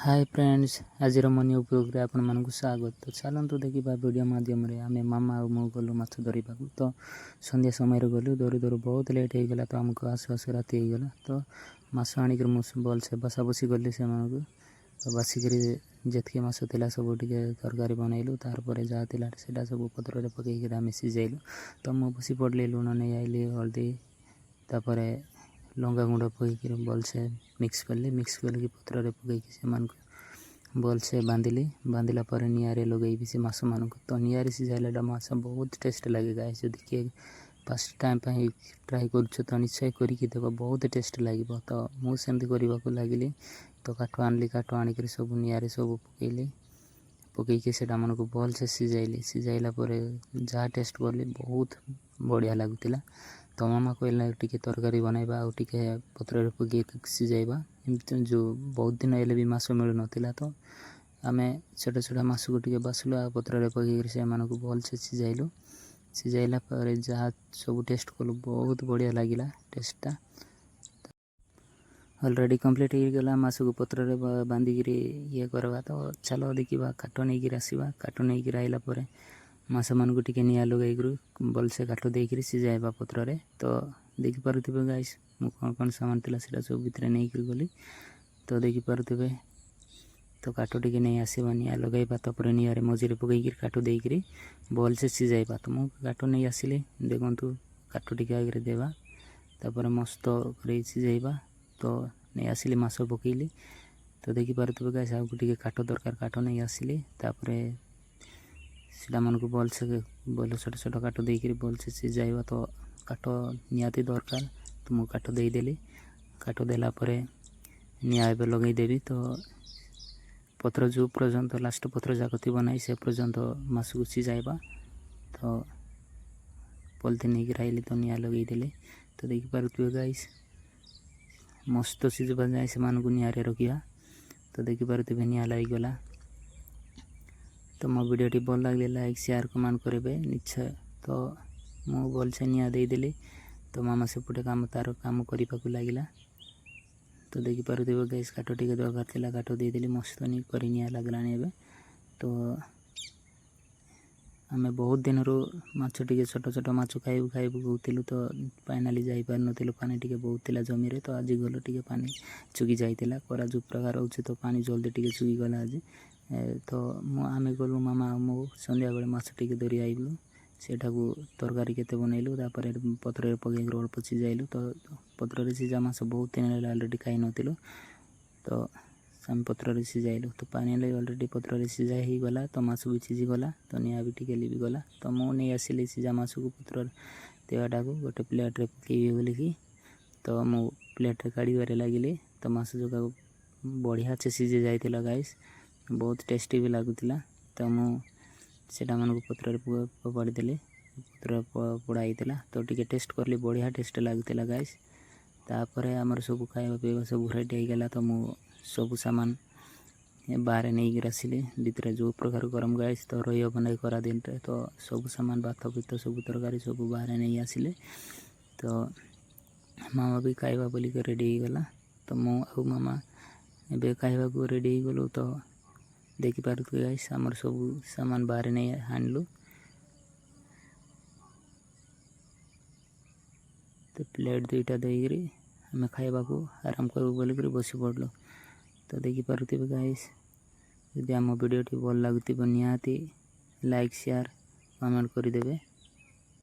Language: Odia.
ହାଏ ଫ୍ରେଣ୍ଡସ୍, ଆଜିର ମନି ବ୍ଲଗ୍‌ରେ ଆପଣମାନଙ୍କୁ ସ୍ୱାଗତ। ତ ଚାଲନ୍ତୁ ଦେଖିବା ଭିଡ଼ିଓ ମାଧ୍ୟମରେ। ଆମେ ମାମା ଆଉ ମୁଁ ଗଲୁ ମାଛ ଧରିବାକୁ। ତ ସନ୍ଧ୍ୟା ସମୟରେ ଗଲୁ। ଧରୁ ଧରୁ ବହୁତ ଲେଟ୍ ହେଇଗଲା। ତ ଆମକୁ ଆସୁ ଆସୁ ରାତି ହେଇଗଲା। ତ ମାଛ ଆଣିକରି ମୁଁ ଭଲସେ ବସା ବସି କଲି ସେମାନଙ୍କୁ। ତ ବାଛିକିରି ଯେତିକି ମାଛ ଥିଲା ସବୁ ଟିକେ ତରକାରୀ ବନେଇଲୁ। ତାରପରେ ଯାହା ଥିଲା ସେଇଟା ସବୁ ପତ୍ରରେ ପକେଇକିରି ଆମେ ସିଝାଇଲୁ। ତ ମୁଁ ବସି ପଡ଼ିଲି, ଲୁଣ ନେଇ ଆଇଲି, ହଳଦୀ, ତାପରେ ଲଙ୍କା ଗୁଣ୍ଡ ପକେଇକିରି ଭଲସେ ମିକ୍ସ କଲି। ମିକ୍ସ କରିକି ପତ୍ରରେ ପକେଇକି ସେମାନଙ୍କୁ ଭଲସେ ବାନ୍ଧିଲି। ବାନ୍ଧିଲା ପରେ ନିଆଁରେ ଲଗେଇବି ସେ ମାଛମାନଙ୍କୁ। ତ ନିଆଁରେ ସିଝାଇଲାଟା ମାଛ ବହୁତ ଟେଷ୍ଟ ଲାଗେ ଗାଇସ୍। ଯଦି କିଏ ଫାର୍ଷ୍ଟ ଟାଇମ୍ ପାଇଁ ଟ୍ରାଏ କରୁଛ, ତ ନିଶ୍ଚୟ କରିକି ଦେବ, ବହୁତ ଟେଷ୍ଟ ଲାଗିବ। ତ ମୁଁ ସେମିତି କରିବାକୁ ଲାଗିଲି। ତ କାଠ ଆଣିଲି। କାଠ ଆଣିକରି ସବୁ ନିଆଁରେ ସବୁ ପକେଇଲି। ପକେଇକି ସେଇଟା ମାନଙ୍କୁ ଭଲସେ ସିଝାଇଲି। ସିଝାଇଲା ପରେ ଯାହା ଟେଷ୍ଟ କଲି, ବହୁତ ବଢ଼ିଆ ଲାଗୁଥିଲା। ତ ମାମା କହିଲା, ଟିକେ ତରକାରୀ ବନାଇବା ଆଉ ଟିକେ ପତ୍ରରେ ପକେଇକି ସିଝାଇବା। ଏମିତି ଯେଉଁ ବହୁତ ଦିନ ହେଲେ ବି ମାଛ ମିଳୁନଥିଲା, ତ ଆମେ ଛୋଟ ଛୋଟ ମାଛକୁ ଟିକେ ବାଛିଲୁ ଆଉ ପତ୍ରରେ ପକେଇକରି ସେମାନଙ୍କୁ ଭଲସେ ସିଝାଇଲୁ। ସିଝାଇଲା ପରେ ଯାହା ସବୁ ଟେଷ୍ଟ କଲୁ, ବହୁତ ବଢ଼ିଆ ଲାଗିଲା ଟେଷ୍ଟଟା। ଅଲରେଡ଼ି କମ୍ପ୍ଲିଟ୍ ହେଇଗଲା ମାଛକୁ ପତ୍ରରେ ବାନ୍ଧିକିରି ଇଏ କରିବା। ତ ଚାଲ ଦେଖିବା, କାଠ ନେଇକିରି ଆସିବା। କାଠ ନେଇକିରି ଆଇଲା ପରେ ମାଛମାନଙ୍କୁ ଟିକେ ନିଆଁ ଲଗାଇକରି ଭଲସେ କାଠ ଦେଇକିରି ସିଝାଇବା ପତ୍ରରେ। ତ ଦେଖିପାରୁଥିବେ ଗାଇସ୍, ମୁଁ କ'ଣ କ'ଣ ସାମାନ ଥିଲା ସେଇଟା ସବୁ ଭିତରେ ନେଇକିରି ଗଲି। ତ ଦେଖିପାରୁଥିବେ, ତ କାଠ ଟିକେ ନେଇ ଆସିବା, ନିଆଁ ଲଗାଇବା, ତାପରେ ନିଆଁରେ ମଝିରେ ପକେଇକିରି କାଠ ଦେଇକିରି ଭଲସେ ସିଝାଇବା। ତ ମୁଁ କାଠ ନେଇ ଆସିଲି। ଦେଖନ୍ତୁ, କାଠ ଟିକେ ଆଗରେ ଦେବା, ତାପରେ ମସ୍ତ କରି ସିଝାଇବା। ତ ନେଇ ଆସିଲି, ମାଛ ପକେଇଲି। ତ ଦେଖିପାରୁଥିବେ ଗାଇସ୍, ଆଉ ଟିକେ କାଠ ଦରକାର। କାଠ ନେଇ ଆସିଲି। ତାପରେ ସେଟାମାନଙ୍କୁ ଭଲସେ ଭଲ ଛୋଟ ଛୋଟ କାଠ ଦେଇକିରି ଭଲସେ ସିଝାଇବା। ତ କାଠ ନିହାତି ଦରକାର। ତ ମୁଁ କାଠ ଦେଇଦେଲି। କାଠ ଦେଲା ପରେ ନିଆଁ ଏବେ ଲଗାଇଦେବି। ତ ପତ୍ର ଯେଉଁ ପର୍ଯ୍ୟନ୍ତ ଲାଷ୍ଟ ପତ୍ର ଯାକ ଥିବ ନାହିଁ, ସେ ପର୍ଯ୍ୟନ୍ତ ମାଛକୁ ସିଝାଇବା। ତ ପଲିଥିନ୍ ନେଇକି ଆଇଲି, ତ ନିଆଁ ଲଗାଇଦେଲି। ତ ଦେଖିପାରୁଥିବେ ଗାଇସ୍, ମସ୍ତ ସିଝିବା ଯାଏଁ ସେମାନଙ୍କୁ ନିଆଁରେ ରଖିବା। ତ ଦେଖିପାରୁଥିବେ, ନିଆଁ ଲାଗିଗଲା। ତ ମୋ ଭିଡ଼ିଓଟି ଭଲ ଲାଗିଲେ ଲାଇକ୍, ସେୟାର, କମେଣ୍ଟ କରିବେ ନିଶ୍ଚୟ। ତ ମୁଁ ଭଲସେ ନିଆଁ ଦେଇଦେଲି। ତ ମାମା ସେପଟେ କାମ ତାର କାମ କରିବାକୁ ଲାଗିଲା। ତ ଦେଖିପାରୁଥିବେ ଗାଇସ୍, କାଠ ଟିକେ ଦରକାର ଥିଲା, କାଠ ଦେଇଦେଲି। ମସ୍ତ କରି ନିଆଁ ଲାଗିଲାଣି ଏବେ। ତ ଆମେ ବହୁତ ଦିନରୁ ମାଛ ଟିକେ ଛୋଟ ଛୋଟ ମାଛ ଖାଇବୁ ଖାଇବୁ କହୁଥିଲୁ। ତ ଫାଇନାଲି ଯାଇପାରିନଥିଲୁ, ପାଣି ଟିକେ ବହୁତ ଥିଲା ଜମିରେ। ତ ଆଜି ଗଲୁ, ଟିକେ ପାଣି ଶୁଖି ଯାଇଥିଲା। ଖରା ଯେଉଁ ପ୍ରକାର ହେଉଛି, ତ ପାଣି ଜଲ୍ଦି ଟିକେ ଶୁଖିଗଲା ଆଜି। ତ ମୁଁ ଆମେ ଗଲୁ, ମାମା ଆଉ ମୁଁ, ସନ୍ଧ୍ୟାବେଳେ ମାଛ ଟିକେ ଧରି ଆଇଲୁ। ସେଇଟାକୁ ତରକାରୀ କେତେ ବନେଇଲୁ। ତାପରେ ପତ୍ରରେ ପକେଇକି ଅଳ୍ପ ସିଝାଇଲୁ। ତ ପତ୍ରରେ ସିଝା ମାଛ ବହୁତ ଦିନ ହେଲା ଅଲରେଡ଼ି ଖାଇନଥିଲୁ। ତ ଆମେ ପତ୍ରରେ ସିଝାଇଲୁ। ତ ପାଣି ହେଲେ ଅଲରେଡ଼ି ପତ୍ରରେ ସିଝା ହେଇଗଲା। ତ ମାଛ ବି ସିଝିଗଲା, ତ ନିଆଁ ବି ଟିକେ ଲିଭିଗଲା। ତ ମୁଁ ନେଇ ଆସିଲି ସିଝା ମାଛକୁ, ପତ୍ରରେ ଦେବାଟାକୁ ଗୋଟେ ପ୍ଲେଟ୍ରେ ପକେଇବି ବୋଲିକି। ତ ମୁଁ ପ୍ଲେଟ୍ରେ କାଢ଼ିବାରେ ଲାଗିଲି। ତ ମାଛ ଯାକ ବଢ଼ିଆ ସେ ସିଝି ଯାଇଥିଲା ଗାଇସ୍, ବହୁତ ଟେଷ୍ଟି ବି ଲାଗୁଥିଲା। ତ ମୁଁ ସେଇଟାମାନଙ୍କୁ ପତ୍ରରେ ଫୋପାଡ଼ି ଦେଲି। ପତ୍ର ପୋଡ଼ା ହେଇଥିଲା। ତ ଟିକେ ଟେଷ୍ଟ କଲି, ବଢ଼ିଆ ଟେଷ୍ଟ ଲାଗୁଥିଲା ଗାଇସ୍। ତାପରେ ଆମର ସବୁ ଖାଇବା ପିଇବା ସବୁ ରେଡ଼ି ହେଇଗଲା। ତ ମୁଁ ସବୁ ସାମାନ ବାହାରେ ନେଇକିରି ଆସିଲି। ଭିତରେ ଯେଉଁ ପ୍ରକାର ଗରମ ଗାଇସ୍, ତ ରହିହେବ ନାହିଁ ଖରା ଦିନରେ। ତ ସବୁ ସାମାନ, ଭାତ ଫିତ ସବୁ, ତରକାରୀ ସବୁ ବାହାରେ ନେଇ ଆସିଲେ। ତ ମାମା ବି ଖାଇବା ବୋଲିକି ରେଡ଼ି ହେଇଗଲା। ତ ମୁଁ ଆଉ ମାମା ଏବେ ଖାଇବାକୁ ରେଡ଼ି ହେଇଗଲୁ। ତ ଦେଖିପାରୁଥିବେ ଗାଇସ୍, ଆମର ସବୁ ସାମାନ ବାହାରେ ନେଇ ଆଣିଲୁ। ତ ପ୍ଲେଟ୍ ଦୁଇଟା ଦେଇକିରି ଆମେ ଖାଇବାକୁ ଆରାମ କରିବୁ ବୋଲିକିରି ବସି ପଡ଼ିଲୁ। ତ ଦେଖିପାରୁଥିବେ ଗାଇସ୍, ଯଦି ଆମ ଭିଡ଼ିଓଟି ଭଲ ଲାଗୁଥିବ, ନିହାତି ଲାଇକ୍, ସେୟାର, କମେଣ୍ଟ କରିଦେବେ।